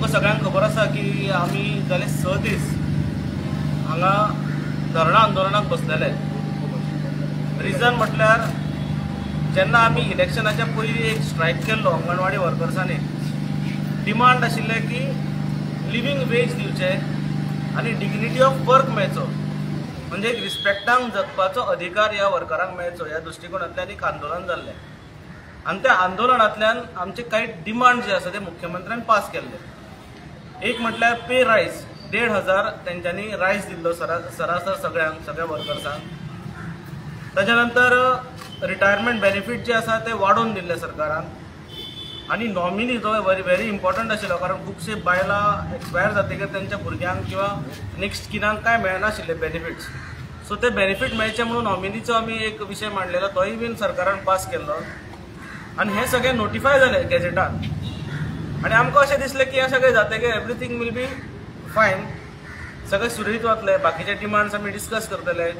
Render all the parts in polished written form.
तुमकां सगळ्यांक खबर आसा की आमी जाले 6 दीस हांगा धरणा आंदोलनाक बसलेले. रिजन म्हटल्यार जेन्ना आमी इलेक्शनाच्या पयलीं एक स्ट्रायक केल्लो अंगणवाडी वर्कर्सांनी, डिमांड आशिल्लें की लिवींग वेज दिवचे आनी डिग्निटी ऑफ वर्क मेळचो, म्हणजे एक रिस्पेक्टान जगपाचो अधिकार ह्या वर्करांक मेळचो ह्या दृश्टिकोनांतल्यान एक आंदोलन जाल्लें. आनी त्या आंदोलनांतल्यान आमचे कांय डिमांड जे आसा ते मुख्यमंत्र्यान पास केल्ले. एक म्हटल्यार पे रायज, 1500 तेंच्यांनी रायज दिल्लो सरासर सगळ्यांक, सगळ्या वर्कर्सांक. ताच्या नंतर रिटायरमेंट बेनिफीट जे आसा ते वाडोवन दिल्ले सरकारान. आनी नॉमिनी जो व्हेरी इम्पॉर्टंट आशिल्लो, कारण खुबशे बायलां एक्सपायर जातकीर तेंच्या भुरग्यांक किंवा नेक्स्ट किनांक कांय मेळनाशिल्ले बेनिफिट्स. सो ते बेनिफीट मेळचे म्हणून नॉमिनीचो आमी एक विशय मांडलेलो, तोय बीन सरकारान पास केल्लो. आनी हें सगळें नोटिफाय जालें गॅजेटान. आनी आमकां अशें दिसलें की हें सगळें जातकीर एवरीथींग will be fine, सगळें सुरळीत वतलें, बाकीचे डिमांड्स आमी डिस्कस करतले.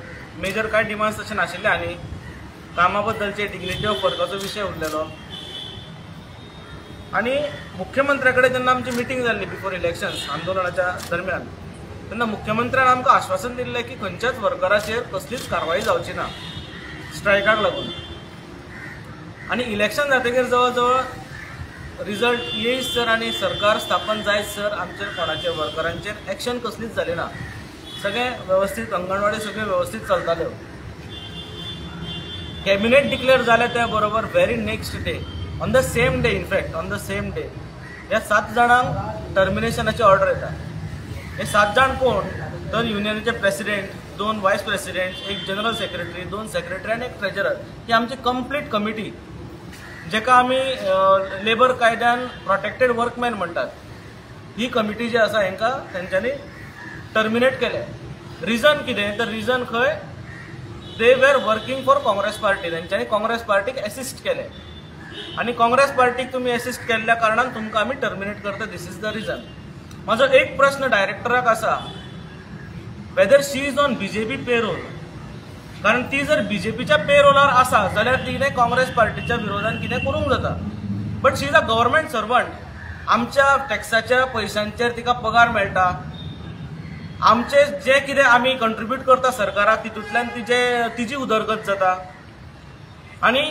मेजर कांय डिमांड्स तशें नाशिल्ले आनी कामा बद्दलचे डिग्निटी ऑफ वर्काचो विशय उरलेलो. आनी मुख्यमंत्र्या कडेन जेन्ना आमची मिटींग जाल्ली बिफोर इलेक्शन्स आंदोलनाच्या दरम्यान, तेन्ना मुख्यमंत्र्यान आमकां आश्वासन दिल्लें की खंयच्याच वर्कराचेर कसलीच कारवाई जावची ना स्ट्रायकाक लागून. आनी इलेक्शन जातकीर जवळ जवळ रिजल्ट येयत सर आनी सरकार स्थापन जायत सर आमचेर कोणाचे वर्करांचेर एक्शन कसलीच जाली ना. सगळें वेवस्थीत, अंगणवाडी सगळें वेवस्थीत चलताल्यो. कॅबिनेट डिक्लेअर जालें त्या बरोबर very next day, on the same day, in fact on the same day ह्या 7 जाणांक टर्मिनेशनाची ऑर्डर येता. हे 7 जाण कोण तर युनियनाचे प्रेसिडेंट, 2 वायस प्रेसिडेंट, एक जनरल सेक्रेटरी, 2 सेक्रेटरी आनी एक ट्रेजरर. ही आमची कंप्लीट कमिटी, जेका आमी लेबर कायद्यान प्रोटेक्टेड वर्कमॅन म्हणटात, ही कमिटी जी आसा हेंकां तेंच्यांनी टर्मिनेट केलें. रिजन कितें तर रिजन खंय they were working for Congress party. तेंच्यांनी काँग्रेस पार्टीक एसिस्ट केलें आनी काँग्रेस पार्टीक तुमी एसिस्ट केल्ल्या कारणान तुमकां आमी टर्मिनेट करता, this is the reason. म्हाजो एक प्रश्न डायरेक्टराक आसा, whether she is on BJP payroll. कारण ती जर बीजेपीच्या पेरोलार आसा जाल्यार तिणें काँग्रेस पार्टीच्या विरोधान कितें करूंक जाता, but she is a government servant. आमच्या टॅक्साच्या पयशांचेर तिका पगार मेळटा, आमचे जे कितें आमी कंट्रिब्यूट करता सरकाराक तितूंतल्यान तिजी उदरगत जाता. आनी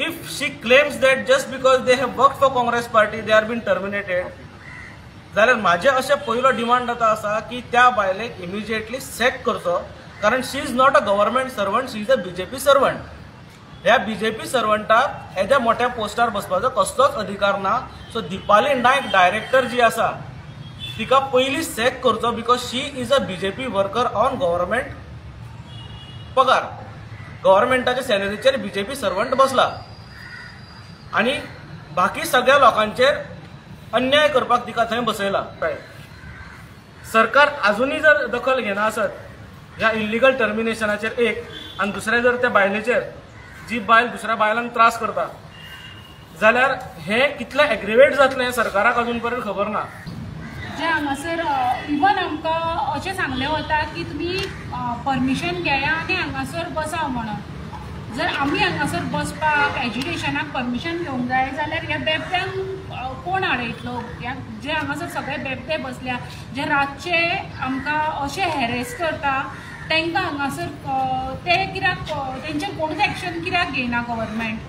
if she claims that just because they have work for Congress party they are been terminated, जाल्यार म्हाजें अशें पयलो डिमांड आतां आसा की त्या बायलेक इमिजिएटली सॅक करचो, कारण she is not a government servant, she is a BJP servant. ह्या बीजेपी सर्वंटाक येद्या मोठ्या पोस्टार बसपाचो कसलोच अधिकार ना. सो दीपाली नायक डायरेक्टर जी आसा तिका पयली सॅक करचो, because she is a BJP worker on government पगार, गव्हर्मेंटाच्या सॅलरीचेर बीजेपी सर्वंट बसला आनी बाकी सगळ्या लोकांचेर अन्याय करपाक तिका थंय बसयला. सरकार अजुनूय जर दखल घेना आसत ह्या इल्लिगल टर्मिनेशनाचेर एक, आनी दुसरें जर त्या बायलेचेर जी बायल दुसऱ्या बायलांक त्रास करता जाल्यार हें कितलें एग्रेवेट जातलें हें सरकाराक अजून पर्यंत खबर ना. जे हांगासर इवन आमकां अशें सांगलें वता की तुमी परमिशन घेया आनी हांगासर बसा म्हणून. जर आमी हांगासर बसपाक एज्युकेशनाक परमिशन घेवंक जाय जाल्यार ह्या बेबद्यांक कोण आडयतलो? ह्या जे हांगासर सगळे बेबदे बसल्या, जे रातचे आमकां अशें हॅरेस करता तांकां हांगासर ते कित्याक तेंचेर कोणूच एक्शन कित्याक घेयना गव्हर्मेंट?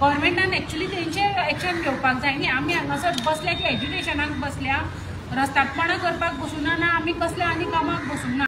गव्हर्मेंटान एक्चुली तेंचेर एक्शन घेवपाक जाय न्ही. आमी हांगासर बसल्या की एज्युकेशनाक बसल्या, रस्तादपणां करपाक बसूना ना, आमी कसल्या आनी कामाक बसूंक ना.